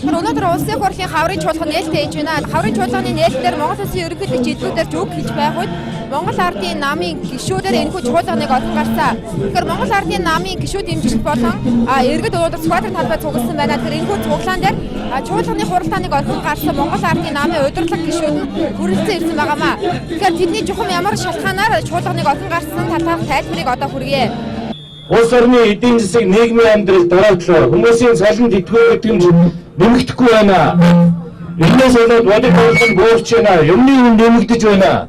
Өнөөдөр Улсын хурлын хаврын чуулган нээлттэй хийж байна. Хаврын чуулганы нээлтээр Монгол Улсын ерөнхийлөгч элдвүүдээр ч үг хэлж байх үед Монгол Ардын намын гишүүдээр энэхүү чуулганыг олон гарсан. Тэгэхээр Монгол Ардын намын гишүүд дэмжигч болон иргэд өнөөдөр Сүхбаатарын талбай цугласан байна. Тэгэхээр энэхүү цуглаан дээр чуулганы хуралдааныг олон гарсан Монгол Ардын намын удирдлага гишүүд нь хүрэлцэн ирсэн байгаамаа. Тэгэхээр тэдний чухам ямар шалтгаанаар чуулганыг олон гарсан талаарх тайлбарыг одоо хүргье. Улс орны эдийн засаг, нийгмийн амьдрал дараадлаа. Хүмүүсийн цалинд итгэв итгэмж нэмэгдэхгүй байна. Энээс болоод бодит бодлого нь буурч байна. Юмны үн нэмэгдэж байна.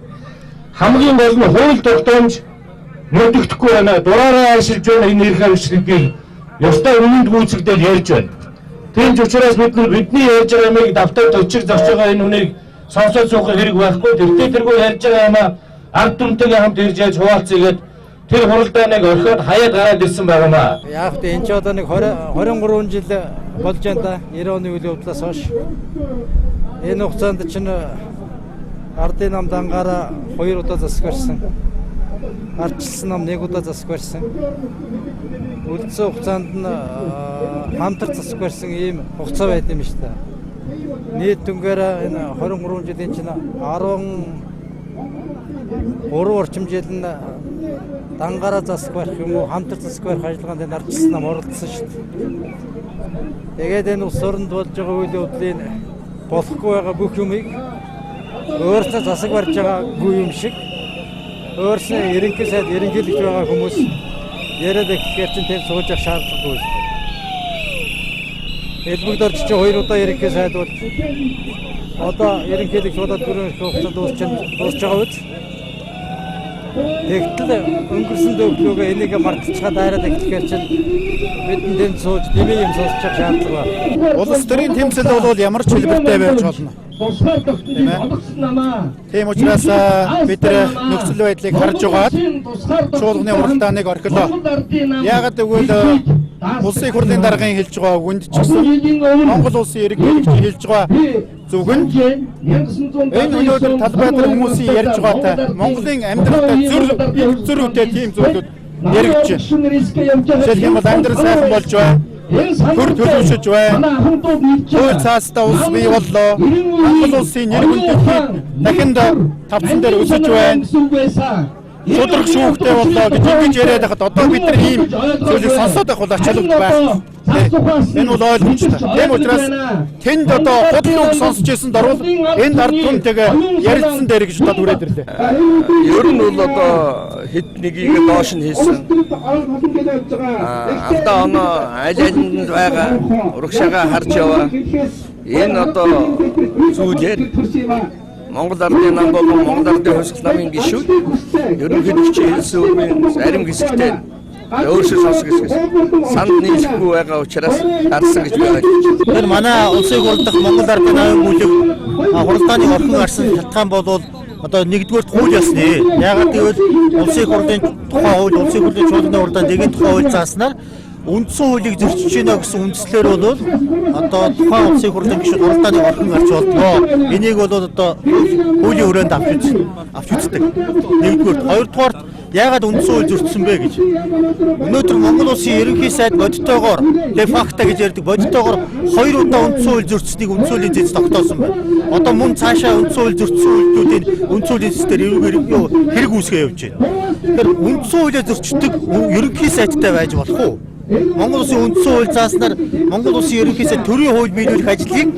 Хамгийн гол нь хууль тогтоомж мөрдөгдөхгүй байна. Дураараа ашиглаж байна энэ эрх авчлалыг ёстой үнэнд гүйцэгдэл ярьж байна. Тийм ч учраас бид нар бидний ярьж байгаа юмыг давтаад өчиг зогсож байгаа энэ үнийг сонсоод суух хэрэг байхгүй. Тэртээ тэргүй ярьж байгаа юмаа ард түмтэйгээ хамт ирж яаж хуваалцъя гэд тэр хуралдааныг орхиод хаяад гараад ирсэн байгаамаа. Яг тэ энэ ч одоо нэг 20 23 жил болж байна да. 90 оны үйл явдлаас хойш. Энэ хугацаанд чинь Ардын нам дангаараа 2 удаа засаг барьсан. Ардчилсан нам 1 удаа засаг барьсан. Үлдсэн хугацаанд нь хамтар засаг барьсан ийм хугацаа байд юм шүү дээ. Нийт дүнгээр энэ 23 жилийн чинь 13 орчим жил нь дангаараа засаг барих юм уу, хамтар засаг барих ажиллагаанд энэ ардчилсан нам оролцсон шүү дээ. Тэгээд энэ улс оронд болж байгаа үйл явдлын болохгүй байгаа бүх юмыг өөрсдөө засаг барьж байгаагүй юм шиг өөрсдөө ерөнхий сайд ерөнхийлөгч байгаа хүмүүс яриад эхлэхээр чинь тэр сууж явах шаардлагагүй шүү дээ. Элбэгд орж чи 2 удаа ерөнхий сайд болж одоо ерөнхийлөгч болоод 4 их хугацаа дуусч байгаа үз. Тэгтэл өнгөрсөн дөөглөөгөө энийг мартчихад дайраад эхлэхээр чинь бидэнд энд сууж дэмий юм сонсчих шаардлага байна. Улс төрийн тэмцэл бол ямар ч хэлбэртэй байж болно. Тийм ээ. Тийм учраас бид нөхцөл байдлыг харж байгаад чуулганы уралдааныг орхилоо. Яагаад гэвэл Улсын их хурлын даргын хэлж байгаа үгэнд ч гэсэн Монгол улсын ерөнхийлөгчийн хэлж байгаа зүг нь энэ өнөөдөр талбай дээр хүмүүсийн ярьж байгаатай Монголын амьдралтай зөр үтэй тийм зүйлүүд яригдж байна. Жишээлх юм бол амьдрал сайхан болж байна. Төр төлөвшөж байна. Хууль цаастаа улс бий боллоо. Монгол улсын нэр хүнд дахинд тавцан дээр өсөж байна. Шударга шүүхтэй боллоо гэж ингэж яриад байхад одоо бид нар ийм зүйлийг сонсоод байх бол ач холбогдол байх. Энэ бол ойлгомжтой. Тийм учраас тэнд одоо худал үг сонсч ирсэн дөрвөл энд ард түмтэйгээ ярилцсан дээр гэж одоо түрээд ирлээ. Ер нь бол одоо хэд нэгийг доош нь хийсэн. Алдаа оноо аль алинд байгаа урагшаага харж яваа. Энэ одоо зүйлээр Монгол Ардын нам болон Монгол Ардын хувьсгал намын гишүүд ерөнхийлөгчийн хэлсэн үгийн зарим хэсэгтээ өөрсдөө сонсох хэсгээс санд нийлэхгүй байгаа учраас гарсан гэж би ойлгож байна. Тэр манай улсын хурал дахь Монгол Ардын намын бүлэг хуралдааны орхон гарсан шалтгаан бол одоо нэгдүгээрт хууль ёсны. Яагаад гэвэл улсын хурлын тухай хууль, улсын хурлын чуулганы хуралдаан нэгэн тухай хууль зааснаар үндсэн хуулийг зөрчиж байна гэсэн үндслээр бол одоо тухайн улсын хурлын гишүүд хуралдааны орхон гарч болдгоо. Энийг бол одоо хуулийн хүрээнд авч үздэг. Нэгдүгээрт, хоёрдугаарт яагаад үндсэн хууль зөрчсөн бэ гэж. Өнөөдөр Монгол улсын ерөнхий сайд бодитойгоор де факто гэж ярьдаг бодитойгоор 2 удаа үндсэн хууль зөрчсөнийг үндсэн хуулийн зэс тогтоосон байна. Одоо мөн цаашаа үндсэн хууль зөрчсөн үйлдэлүүдийн үндсэн хуулийн зэс дээр хэрэг үүсгээ явж байна. Тэгэхээр үндсэн хуулиа зөрчдөг ерөнхий сайдтай байж болох уу? Монгол улсын үндсэн хууль зааснаар Монгол улсын ерөнхий сайд төрийн хууль биелүүлэх ажлыг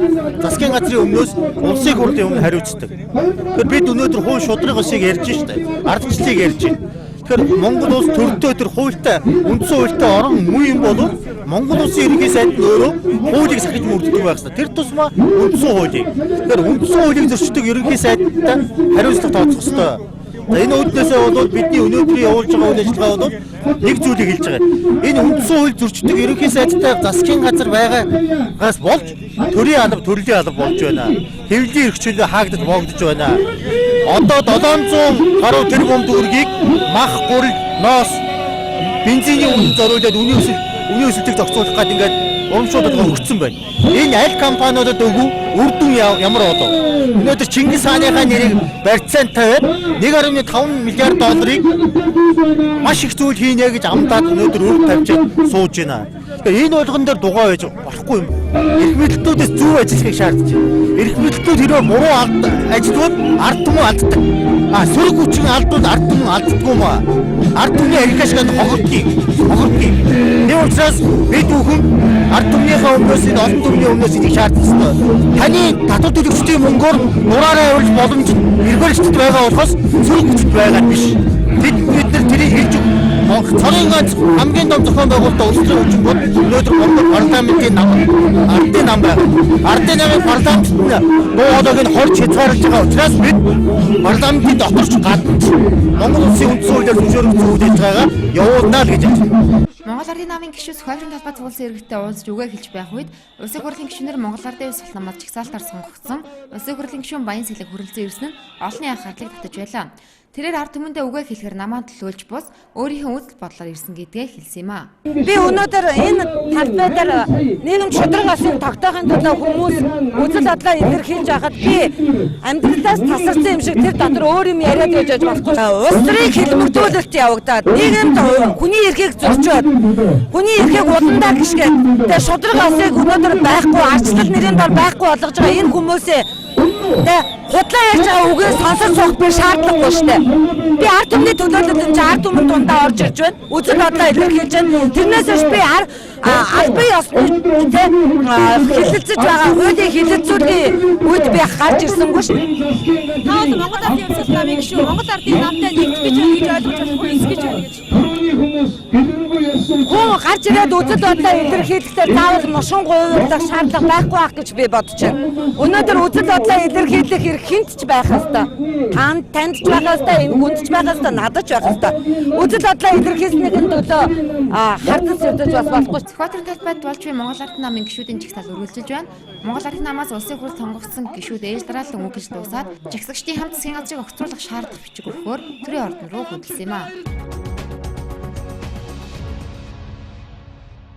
засгийн газрын өмнөөс улсын хурлын өмнө хариуцдаг. Тэгэхээр бид өнөөдөр хууль шударга ёсыг ярьж штэ. Ардчлалыг ярьж байна. Тэгэхээр Монгол улс төртөө тэр хуультай үндсэн хуультай орон муу юм бол Монгол улсын ерөнхий сайд нь өөрөө хуулийг сахиж мөрддөг байх ёстой. Тэр тусмаа үндсэн хуулийг. Тэгэхээр үндсэн хуулийг зөрчдөг ерөнхий сайдтай хариуцлага тооцох ёстой. За энэ үүднээсээ бол бидний өнөөдрийн явуулж байгаа үйл ажиллагаа бол нэг зүйлийг хэлж байгаа. Энэ үндсэн хууль зөрчдөг ерөнхий сайдтай засгийн газар байгаагаас болж төрийн алба, төрлийн алба болж байна. Хэвлэлийн эрх чөлөө хаагдаж боогдож байна. Одоо 700 гаруй тэрбум төгрөгийг мах, гурил, ноос, бензиний үнэ зориулаад үнийн өсөлтийг зохицуулах гээд ингээд урамшуулал өгсөн байна. Энэ аль компаниудад өгөв, үр дүн ямар болов? Өнөөдөр Чингис хааныхаа нэрийг барьцаанд тавиад 1.5 миллиард долларыг маш их зүйл хийнэ гэж амдаад өнөөдөр өр тавьчаад сууж байна. Тэгэхээр энэ болгон дээр дугаа байж болохгүй юм. Эрх мэдэлтүүдээс зөв ажиллахыг шаардж байна. Эрх мэдэлтүүд хэрвээ буруу ажиллавал ард түмэн алддаг. А сөрөг хүчин алдвал ард түмэн алддаггүй юм аа. Ард түмний арх ашиг нь хохирдгийг. Хохирдгийг. Тийм учраас бид бүхэн ард түмнийхээ өмнөөс энэ олон түмний өмнөөс энийг шаардах ёстой. Таны татвар төлөгчдийн мөнгөөр нураараа явуулж боломж эрхчлөлт байгаа болохоос сөрөг хүчит байгаа биш. Бид нар тэрийг хэлж цорын ганц хамгийн том зохион байгуулалтаа улс төрийн хүчин бол өнөөдөр Монгол парламентын нам, ардын нам байна. Ардын намын парламент нь дуу хоолойг нь хорж хязгаарлаж байгаа учраас бид парламентын дотор ч гадна ч Монгол улсын үндсэн хуулиар зөвшөөрөгдсөн үйл ажиллагаагаа явуулна л гэж байна. Монгол Ардын намын гишүүн Сүхбаатарын талбай цугласан иргэдтэй уулзж үгээ хэлж байх үед Улсын хурлын гишүүнээр Монгол Ардын Хувьсгал намаас жагсаалтаар сонгогдсон Улсын хурлын гишүүн Баян Сэлэг хүрэлцэн ирсэн нь олонний анхаарлыг татаж байлаа. Тэрээр ард түмэндээ үгээ хэлэхээр намаа төлөөлж бус өөрийнхөө үзэл бодлоор ирсэн гэдгээ хэлсэн юм а. Би өнөөдөр энэ талбай дээр нийгэм шударга ёсыг тогтоохын төлөө хүмүүс үзэл бодлоо илэрхийлж байхад би амьдралаас тасарсан юм шиг тэр дотор өөр юм яриад байж болохгүй. Улс төрийн хилмигдүүлэлт явагдаад нийгэмд хүний эрхийг зөрчөөд хүний эрхийг уландаа гიშгээд тэгээ шударга ёсыг өнөөдөр байхгүй арчлал нэрийн дор байхгүй болгож байгаа энэ хүмүүсээ тэгээ худлаа ярьж байгаа үгийг сонсож суух би шаардлагагүй шүү дээ. Би ард түмний төлөөлөлт энэ ард түмэн дундаа орж ирж байна. Үзэл бодлоо илэрхийлж байна. Тэрнээс биш би албан ёсны хэлэлцэж байгаа хуулийн хэлэлцүүлгийн үед би гарч ирсэнгүй шүү. Та бол Монгол Ардын Хувьсгал намын гишүүн Монгол Ардын намтай нэгдэх гэж байна гэж ойлгож болохгүй эсгэж байна гэж. Хүн гарч ирээд үзэл бодлоо илэрхийлэхдээ заавал мушин гуйварлах шаардлага байхгүй байх гэж би бодож байна. Өнөөдөр үзэл бодлоо илэрхийлэх эрх хүнд ч байх ёстой. Танд ч байх ёстой, энэ хүнд ч байх ёстой, надад ч байх ёстой. Үзэл бодлоо илэрхийлсэнийхэн төлөө хардаж сэрдэж бас болохгүй. Сүхбаатарын талбайд болж буй Монгол Ардын намын гишүүдийн жагсаал үргэлжилж байна. Монгол Ардын намаас Улсын хурал сонгогдсон гишүүд ээж дараалан үг хэлж дуусаад жагсагчдын хамт засгийн газрыг огцруулах шаардлага бичиг өгөхөөр төрийн ордон руу хөдөлсөн юм а.